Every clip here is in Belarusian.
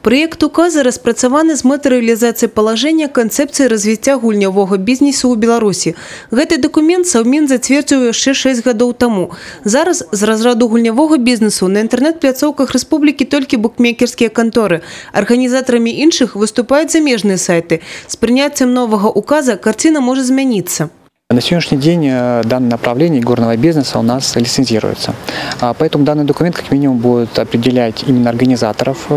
Праект указа распрацаваны з мэтай рэалізацыі палажэння канцэпцыі развіцця гульнявога бізнесу ў Беларусі. Гэты дакумент Саўмін зацвердзіў яшчэ 6 гадоў таму. Зараз з разраду гульнявога бізнесу на інтэрнэт-пляцоўках рэспублікі толькі букмекерскія канторы. Арганізатарамі іншых выступаюць замежныя сайты. З прыняццем новага указа карціна можа змяніцца. На сегодняшний день данное направление игорного бизнеса у нас лицензируется. Поэтому данный документ как минимум будет определять именно организаторов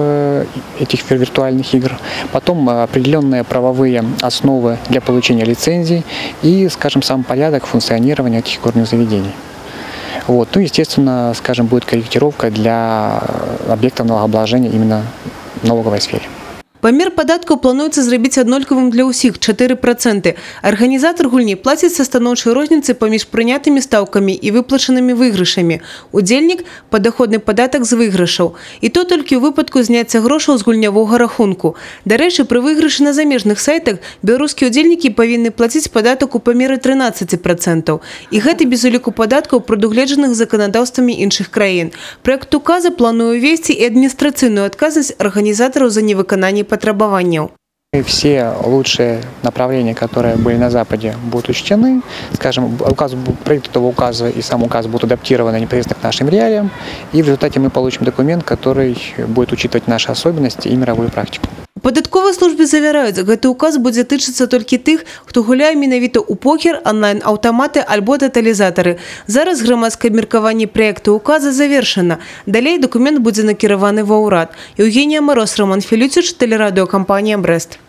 этих виртуальных игр, потом определенные правовые основы для получения лицензий и, скажем, сам порядок функционирования этих игорных заведений. Вот. Ну, естественно, скажем, будет корректировка для объектов налогообложения именно в налоговой сфере. Памер падаткаў плануецца зрабіць аднолькавым для ўсіх – 4%. Арганізатар гульні плаціць са станоўчай розніцы паміж прынятымі стаўкамі і выплачанымі выйгрышамі. Удзельнік – падаходны падатак з выйгрышаў. І то толькі ў выпадку зняцця грошаў з гульнявога рахунку. Дарэчы, пры выйгрышы на замежных сайтах беларускія ўдзельнікі павінны плаціць падатак у памеры 13%. І гэта без уліку падаткаў, прадугледжаных заканадаўствамі іншых краін. Праект указа плануе ўвесці і адміністрацыйную адказнасць арганізатараў за невыкананне патрабаванняў. Все лучшие направления, которые были на Западе, будут учтены. Скажем, указ, проект этого указа и сам указ будут адаптированы непосредственно к нашим реалиям. И в результате мы получим документ, который будет учитывать наши особенности и мировую практику. У падатковай службе завяраюць, гэты указ будзе тычыцца толькі тых, хто гуляе менавіта ў покер, анлайн-аўтаматы альбо таталізатары. Зараз грамадскае абмеркаванне праекта указа завершана. Далей дакумент будзе накіраваны ва ўрад. Яўгенія Мароз, Раман Філюціч, тэлерадыёкампанія «Брэст».